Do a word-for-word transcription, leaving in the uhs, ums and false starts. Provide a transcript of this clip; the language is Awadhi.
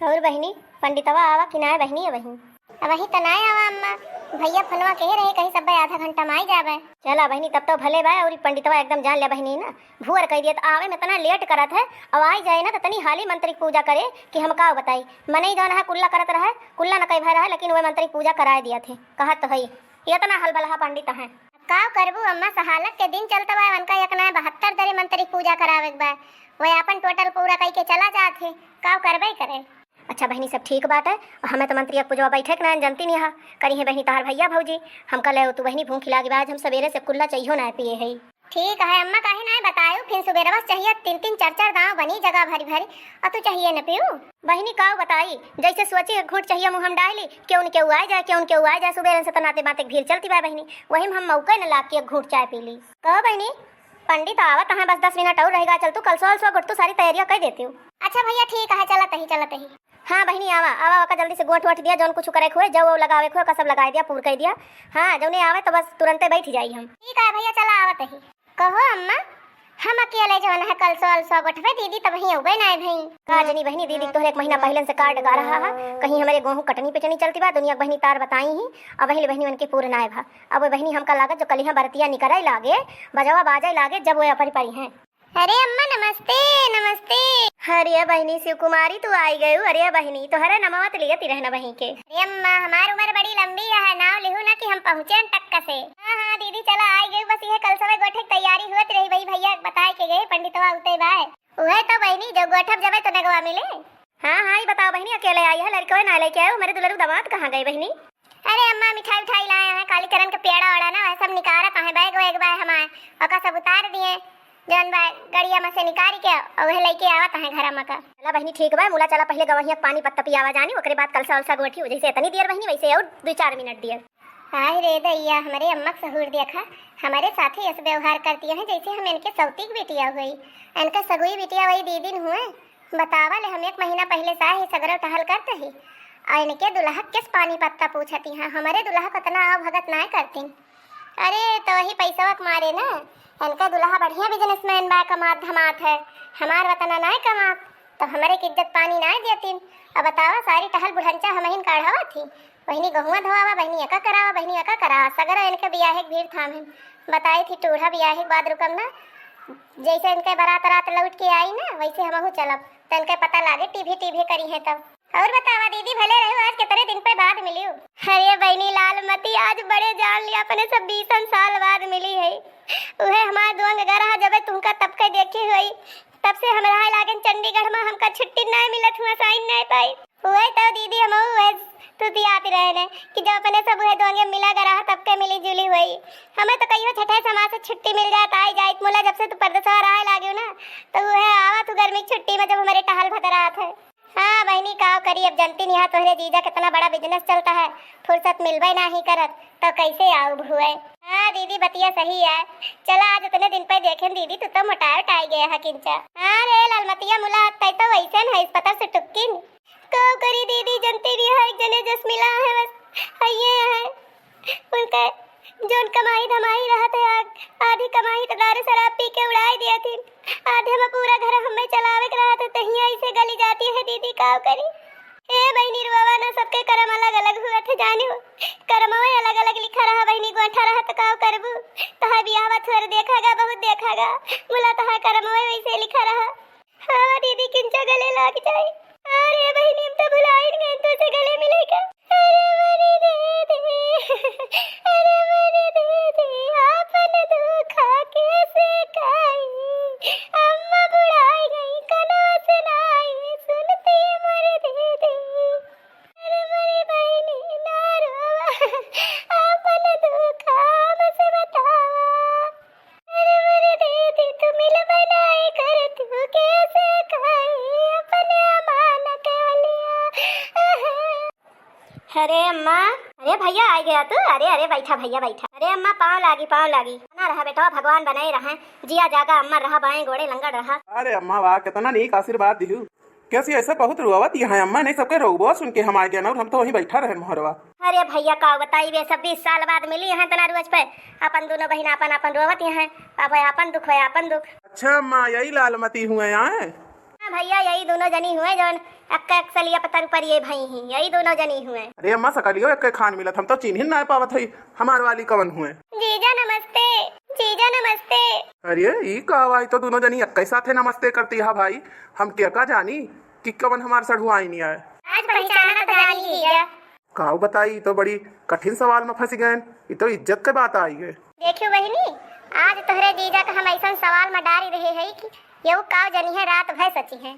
और बहिनी, पंडितवा आवा कि नाय बहिनी अबहीं? अबहीं त नाय आवा अम्मा, भइया फोनवा कहे रहे कहीं सब्बे आधा घंटा में आई जाबे। चला बहिनी, तब तो भले बा, और ई पंडितवा एकदम जान ले बहिनी ना, भुअर कह दिया, त आवे में इतना लेट करत है, अब आई जाए ना त तनी हाली मंत्रिक पूजा करे कि हम का बताई। मनई जौन है कुल्ला करत रहे, कुल्ला न कई भर रहे, लेकिन वह मंत्रिक पूजा कराए दिया थे, कहत तो है, इतना हलबलहा पंडित है। का करबू अम्मा, सहालक के दिन चलत बा, उनका एक ना बहत्तर दरे मंत्रिक पूजा करावे के बा, वह अपन टोटल पूरा कई के चला जात है, का करबे करे। अच्छा बहिनी, सब ठीक बात है। हमें तो मंत्री अब पुजवा बैठे के ना जनती नहीं हा, करी है बहिनी तहार भइया भौजी। हम कल तू बहिनी भूख लागी बा, आज हम सवेरे से कुल्ला चाहियो ना पिए है। ठीक है अम्मा, काहे ना बतायो, फिर सुबेरवा से चाहिए तीन तीन चार चार दाव बनी जगह भरी भरी, और तू चाहिए न पीऊ। बहिनी काव बताई, जैसे सोची एक घूट चाहिए मुँह हम डाली, क्यों न क्यों आ जाए, क्यों न क्यों आ जाए, सुबेरे से तो नाते बाते भीड़ चलती बा बहिनी, वही में हम मौके न लाग के एक घूट चाय पी ली। कहो बहिनी, पंडित आवत हैं, बस दस मिनट और रहेगा, चल तू कलसो अलसो गुट तू सारी तैयारियां कर देती हूँ। अच्छा भइया ठीक है, चलत ही चलत ही। हाँ बहिनी, आवा, आवा, ओका जल्दी से गोठ वोठ दिया, जौन कुछ करे के होए, जौ वौ लगावे के होए, ओका सब लगाए दिया, पूर कर दिया। हाँ, जौने आवे तो बस तुरंते बैठ जाई हम। ठीक है भइया, चला आवत ही। कहो अम्मा, हम अकेले जौन है कलसो अलसो गोठबे, दीदी तब ही उबे ना भई। का जनी बहिनी, दीदी तोहरे एक महीना पहले से कार्ड गा रहा है, कहीं हमारे गेहूं कटनी पिटनी चलती बा, दुनिया के बहिनी तार बताई ही, अब बहिनी बहिनी उनके पूर ना भा। अब वो बहिनी हमका लागत जो कलिहा बरतिया निकरे लागे, बजवा बाजे लागे, जब वो अपनी परी हैं। अरे अम्मा नमस्ते, नमस्ते। अरे बहिनी शिवकुमारी तू आई गयू। अरे बहिनी तोहरे नमवा त लियत ही रहना बही के। अरे अम्मा हमार उम्र बड़ी लंबी है, नाव लिहू ना कि हम पहुँचे टक्का से। हाँ हाँ दीदी चला आई गयू, बस ये कलसवे गोठे की तैयारी हुअत रही, वही भइया बताए के गए पंडितवा उते बाय। उहे तो बहिनी जो गोठब जबे तो नगवा मिले। हाँ हाँ, ई बताओ बहिनी, अकेले आई है, लड़कवे ना लेके आयो, हमारे दुलरू दामाद कहाँ गए बहिनी? अरे अम्मा, मिठाई उठाई लाए हैं, कालीचरण के पेड़ा ओड़ा ना, वह सब निकारत हैं, बैग वैग बाय हमार, ओका सब उतार दिए, जौन बाय गड़िया में से निकाल के, और वह लेके आवत हैं घर में का। चला बहिनी, ठीक बा, मुला चला पहले गवहिया के पानी पत्ता पियावा जानी, ओकरे बाद कलसा उलसा गोठी, जैसे इतनी देर बहिनी, वैसे और दो चार मिनट दिए। हाय रे दैया, हमरे अम्मा के सहूर देखा, हमरे साथे ऐसे व्यवहार करती हैं, जैसे हम इनके सौती की बिटिया हुई, इनका सगुई बिटिया वही दीदी न हुए। बतावा ले, हम एक महीना पहिले से ही सगरो टहल करत ही, और इनके दुल्हा किस पानी पत्ता पूछती हैं, हमरे दुल्हा को इतना आव भगत नाय करतीन। अरे, तो वही पैसवा के मारे ना, इनका दुल्हा बढ़िया बिजनेसमैन बा, कमात धमात है, हमार वतना नाय कमात, तो हमरे के इज्जत पानी नाय देतीन। अब बतावा, सारी टहल बुढ़ंचा हमहिन काढ़ावा थी, बहिनी गहुआ धोआवा, बहिनी एका करावा, बहिनी एका करावा, सगरो इनके बियाहे के भीड़ थाम है। बताई थी टूढ़ा बियाहे के बाद रुकम ना, जैसे इनके बारात रात लौट के आई ना, वैसे हमहू चलब, त इनके पता लागे टीभी टीभी करी है तब। और बतावा दीदी, भले रहो, आज कितने दिन पे बाद मिलियो। अरे बहिनी लालमती, आज बड़े जान लिया, अपने सब बीसन साल बाद मिली है। उहे हमार दुआंग गरहा जबे तुमका तब के देखी हुई, तब से हम रहे लागन चंडीगढ़ में, हमका छुट्टी नाय मिलत हुआ, साइन नाय पाई। उहे तो दीदी, हम उहे तू दियात रहे ने कि जब अपने सब उहे दोंगे मिला गरहा तब के मिली जुली हुई। हमें तो कहियो छठे समाज से छुट्टी मिल जात, आई जाइत, मुला जब से तू परदेसवा रहे लाग्यो ना, तो उहे आवा तू गर्मी की छुट्टी में जब हमारे टहल भतरात है। हाँ बहिनी, का करी, अब जनती नहीं है तोहरे जीजा कितना बड़ा बिजनेस चलता है, फुर्सत मिलबे नाही करत, तो कैसे आउब हुए। हाँ दीदी, बतिया सही है। चला, आज इतने दिन पे देखेन दीदी, तू तो मोटाए उटाए गए है किंचा। हाँ रे लालमतिया मुला, तै तो वैसे न है, इस पतर से टुक्किन। का करी दीदी, जनती नहीं है, एक जने जस मिला है बस, है ये है। उनका जौन कमाई धमाई रहत है, आ-, आधी कमाई तो दारू शराब पी के उड़ाई दिया थी, आधे में पूरा घर हमें चलावे के रहत है, तहिया ऐसे गली जाती है दीदी, का करी। ए बहिनी रुआवा ना, सबके करम अलग अलग हुआ थे जानियो, करमवे अलग अलग लिखा रहा बहिनी, गोठा रहा तो का करबू, तहार बियाहवा थोर देखागा, बहुत देखागा, मुला तहार करमवे वैसे लिखा रहा। हाँ दीदी, किंचा गले लाग जाए। अरे बहिनी, हम तो भुलाइन गए तो से गले मिले का। अरे मरे दीदी, अरे मरे दीदी, आपन दुखा कैसे काई, अम्मा बुढ़ाई गई, कनो सुनाई, सुनती मरे दीदी। अरे मरे बहिनी, ना रोवा, आपन दुखा हमसे बतावा। अरे मरे दीदी, तू मिलबे नाय करत, तू कैसे खाई अपने अम्मा न केवलिया। अरे अम्मा, अरे भैया आ गया तू। अरे अरे बैठा भैया बैठा। अरे अम्मा पाँव लागी, पाँव लागी। बना रहा बेटा, भगवान बनाए रहे, जिया जागा अम्मा रहा, बाएं गोड़े लंगड़ रहा। अरे अम्मा वाह, कितना नीक आशीर्वाद दिहू। कैसी ऐसे बहुत रोवत यहाँ अम्मा, नहीं सबके रोवो सुन के हम आ गए ना, और हम तो वहीं बैठा रहे मोहरवा। अरे भैया का बताई, वे सब बीस साल बाद मिली हैं तना रोज पे, अपन दोनों बहिन अपन अपन रोवत यहाँ, अब अपन दुख है अपन दुख। अच्छा अम्मा, यही लालमती हुए यहाँ है? भइया, यही दुनो जनी हुए जौन अक्का अक्सलिया पतर ऊपर ये भई ही, यही दुनो जनी हुए। अरे अम्मा, सकलियो एक्के खान मिलत, हम तो चिन्हिन नाय पावत हई, हमार वाली कवन हुए? जीजा नमस्ते, जीजा नमस्ते। अरे ई का, आई तो दुनो जनी एक्के साथे नमस्ते करती हा भाई, हम के का जानी कि कवन हमार सढ़ुआइन आए। आज पहचाना तो जानी जीजा। काऊ बताई, ई तो बड़ी कठिन सवाल में फंसी गएन, ई तो इज्जत के बात आई गए। देखियो बहिनी, आज तोहरे जीजा का हम ऐसन सवाल में डारी रहे हई कि यहू काऊ जनी है रात भर सची है।